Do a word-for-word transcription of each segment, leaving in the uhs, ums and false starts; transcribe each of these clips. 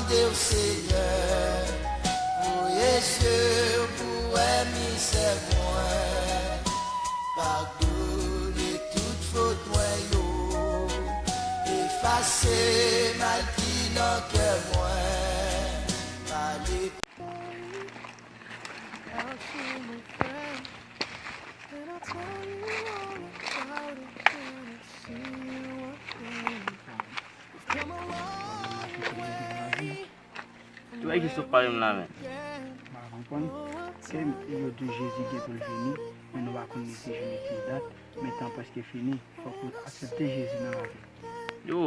Senyè, voye zye w pou wè mizè mwen. Padone tout fot mwen yo, efase mal ki nan kè mwen. Pale Ki bagay Jezi ap pale m la menm? M pa konprann. Se yo di Jezi gen pou l vini, men nou pa konn li se jounen ki dat, men tan prèske fini, fòk nou aksepte Jezi nan lavi. Yo,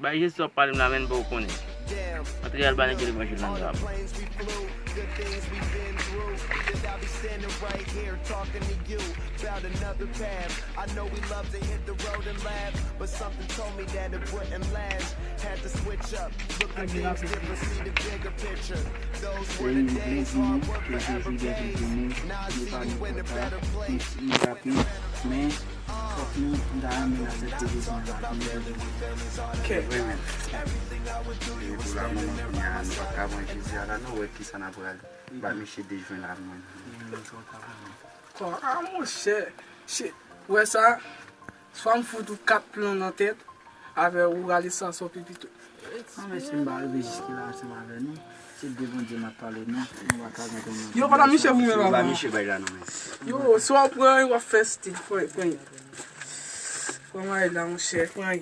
bay Jezi ap pale m la menm pou w konnen. Antre al ba nèg yo levanjil nan dra m. Wi, m vle di nou ke Jezi gen pou l vini, li pa nenpòt tan, li rapid, men fòk nou, m ta renmen n aksepte Jezi nan lavi nou. Se vre menm. Li pou la moman kounye a, nou pa ka pran Jezi a la, nou wè kisa n ap pral ba misye de jwen la mwen. Ah monchè, shit, ou wè sa? Swa m fout ou kat plon nan tèt, avè ou rale sa sòti pito. Non mesye, m pa rive jiske la ansanm avè nou. Se de Bondye m ap pale non, nou pa ka gen konn. Yo pa nan miche pou men Yo ba papa. Miche bay la non men. Yo, swa w pran w ap fè stil, pran pran. Pran may la monchè, pran.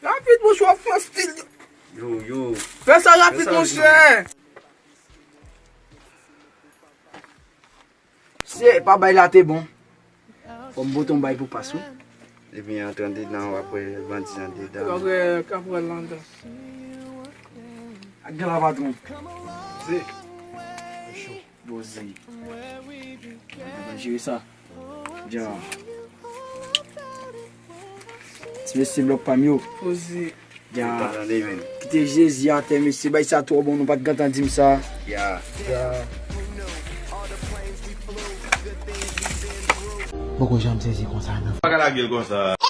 Rapid monchè, w ap fè stil. Yo, yo. Fè sa rapid monchè. Se pa bay la te bon. Fò m pote yon bay pou pas wi. Epi antre andedan, w ap wè bandi andedan. Apre kapral la andan. Ak gen la patron. Se. Poze. Mwen jere sa. Dja. Ti mesye blòk pa m yo. Poze. Dja. Tande men. Kite Jezi atè mesye, bay sa twò bon, nou pa t gentan di m sa. Ya. Dja. Poko janm sezi konsa nan. Pa ka lage l konsa.